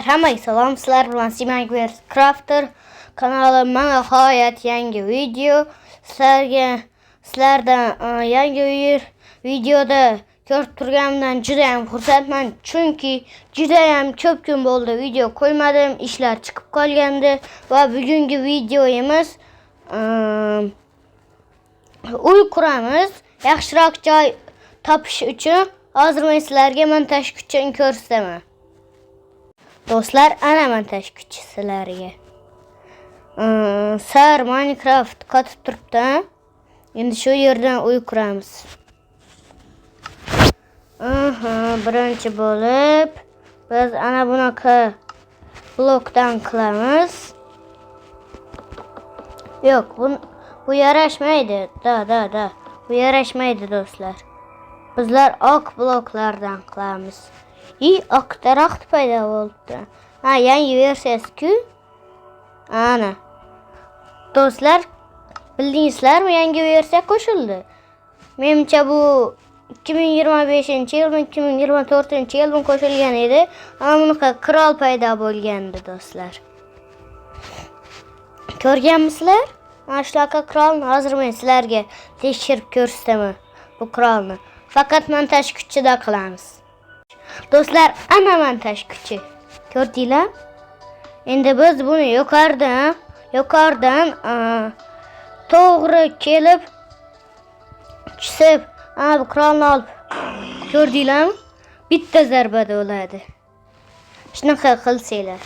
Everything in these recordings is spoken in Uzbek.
Hammaga salom, sizlar bilan Siman Crafter kanali. Mana nihoyat yangi video. Sizlarga sizlardan yangi videoda ko'rib turganimdan juda ham xursandman, chunki juda ham ko'p kun bo'ldi video qo'ymadim, ishlar chiqib qolgandi va bugungi videomiz uy quramiz. Yaxshiroq joy topish uchun hozir men sizlarga montaj kuchini ko'rsataman. Do'stlar, ana montaj kuchi sizlarga. Sar Minecraft qotib turibdi. Endi shu yerdan uy quramiz. Aha, birinchi bo'lib biz ana bunaqa blokdan qilamiz. Yo'q, bu yarashmaydi. Da. Bu yarashmaydi do'stlar. Bizlar oq bloklardan qilamiz. I oq daraxt paydo bo'libdi. Ha, yangi versiyasi-ku. Ana. Do'stlar, bildingizlarmi, yangi versiya qo'shildi. Menimcha bu 2025-yilmi, 2024-yilmi qo'shilgan edi. Ana bunaqa qirol paydo bo'lgandi do'stlar. Ko'rganmisizlar? Mana shunaqa qirolni hozir men sizlarga tekshirib ko'rsataman bu qirolni. Faqat montaj kuchida qilamiz. Do'stlar, ana montaj kuchi. Ko'rdinglar? Endi biz buni yuqoridan to'g'ri kelib tushib, ana bu qirolni olib ko'rdinglarmi? Bitta zarbada o'ladi. Shunaqa qilsanglar.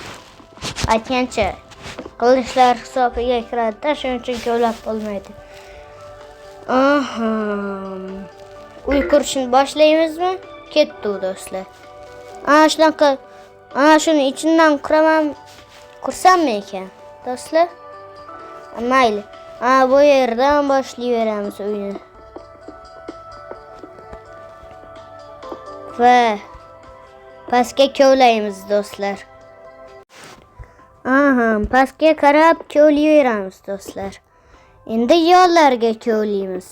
Aytgancha qilichlar hisobiga kiradi-da, shuning uchun ko'plab bo'lmaydi. Aha. Uy qurishni boshlaymizmi? Ketdi do'stlar. Ana shunaqa, ana shuni ichidan quraman, qursammi ekan, do'stlar? Mayli. Ana bu yerdan boshlayveramiz uyni. Va pastga kovlaymiz do'stlar. Aha, pastga qarab kovlayveramiz do'stlar. Endi yo'llarga kovlaymiz.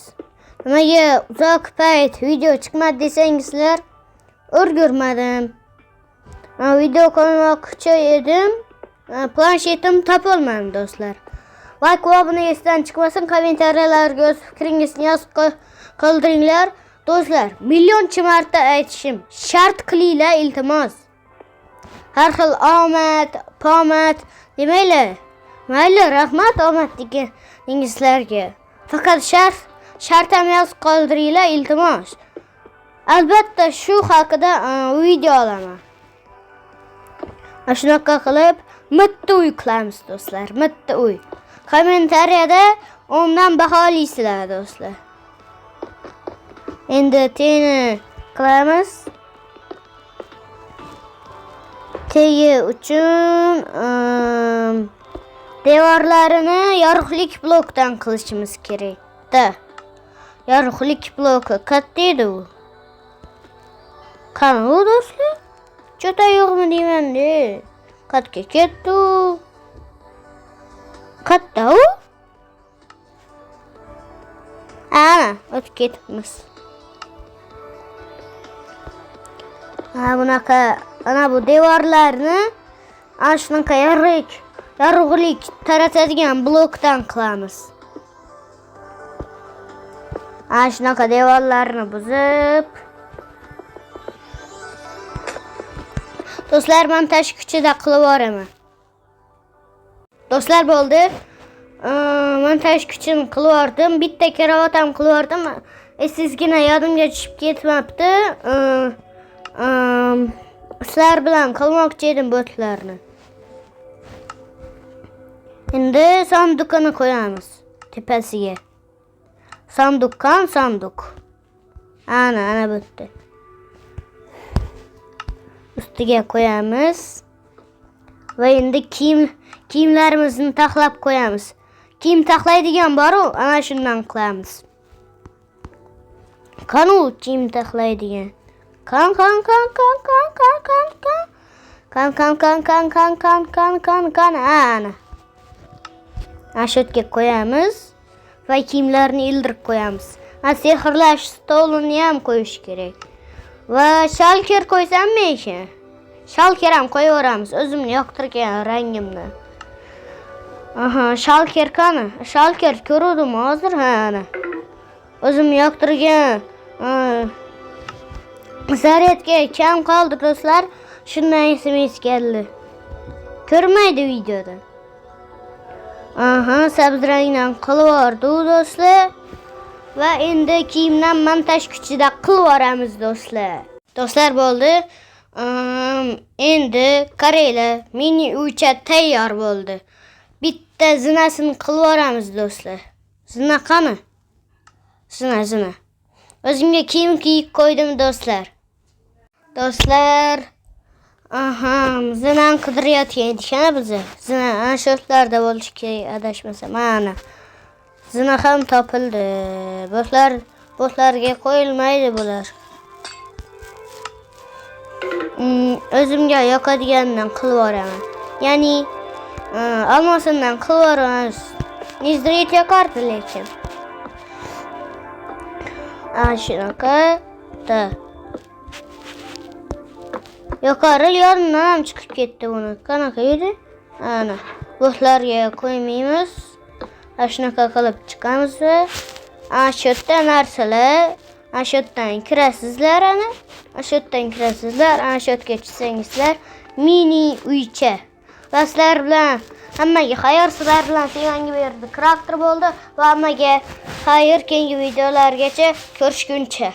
Nimaga uzoq payt video chiqmadi desangizlar, ulgurmadim. Video qo'ymoqchi edim. Planshetim topolmadim do'stlar. Like va obuna esdan chiqmasin, kommentariyalarga o'z fikringizni yozib qoldiringlar. Do'stlar, millionchi marta aytishim, shart qilinglar iltimos. Har xil omad, pomad demanglar. Mayli, rahmat omad deganingizlarga. Faqat shart ham yozib qoldiringlar iltimos. Albatta shu haqida video olaman. Mana shunaqa qilib mitta uy qilamiz do'stlar, mitta uy. Kommentariyada o'ndan baholaysizlar do'stlar. Endi teni qilamiz. Tegi uchun devorlarini yorug'lik blokdan qilishimiz kerak. Da. Yorug'lik bloki katta edi u. Qani u do'stlar? Cho'ta yo'qmi deyman-da. Qayerga ketdi u? Katta u? Ana, o'tib ketibmiz. Ha, bunaqa, ana bu devorlarni ana shunaqa yorug'lik taratadigan blokdan qilamiz. Ana shunaqa devorlarni buzib do'stlar, montaj kuchida qilib yuboraman. Do'stlar, bo'ldi. Montaj kuchini qilib yubordim. Bitta karavot ham qilib yubordim. Sizgina yodimga tushib ketmabdi. Sizlar bilan qilmoqchi edim botlarni. Endi sanduqini qo'yamiz tepasiga. Sanduqdan sanduq. Ana, ana bu yerda. Ustiga qo'yamiz. Va endi kiyimlarimizni taxlab qo'yamiz. Kiyim taxlaydigan bor-u, ana shundan qilamiz. Qani u kiyim taxlaydigan? Kan kan kan kan kan kan kan kan. Kan kan kan kan kan kan kan kan kan. Ana. Ana shu yerga qo'yamiz va kiyimlarni ildirib qo'yamiz. Ha, sehrlash stolini ham qo'yish kerak. Va shalker qo'ysammi ekan? Shulker ham qo'yaveramiz, o'zimni yoqtirgan rangimni. Aha, shulker qani? Shulker ko'ruvdim hozir, ha, ana. O'zim yoqtirgan zaryadga kam qoldi do'stlar. Shundan SMS keldi. Ko'rmaydi videoda. Aha, sabz rangdan qilib yubordi do'stlar. Va endi kiyimdan montaj kuchida qilib yuboramiz do'stlar. Do'stlar bo'ldi. Endi qaranglar, mini uycha tayyor bo'ldi. Bitta zinasini qilib yuboramiz do'stlar. Zina qani? Zina, zina. O'zimga kiyim kiyib qo'ydim do'stlar. Do'stlar, aha, zinani qidirayotgan edik ana biz. Zina ana shu yerlarda bo'lishi kerak adashmasam. Mana. Zina ham topildi. Botlarga qo'yilmaydi bular. O'zimga yoqadiganidan qilib yuboraman. Ya'ni olmosimdan qilib yuboramiz. Netherite yoqardi lekin. Ana shunaqa. Da. Yuqori yonidan ham chiqib ketdi buni. Qanaqa edi? Ana. Botlarga qo'ymaymiz. Ana shunaqa qilib chiqamiz va ana shu yerda narsalar, ana shu yerdan kirasizlar ana. Ana shu yerdan kirasizlar, ana shu yerga tushsangizlar mini uycha. Va sizlar bilan hammaga xayr, sizlar bilan Sevanga berdi Crafter bo'ldi va hammaga xayr, keyingi videolargacha ko'rishguncha.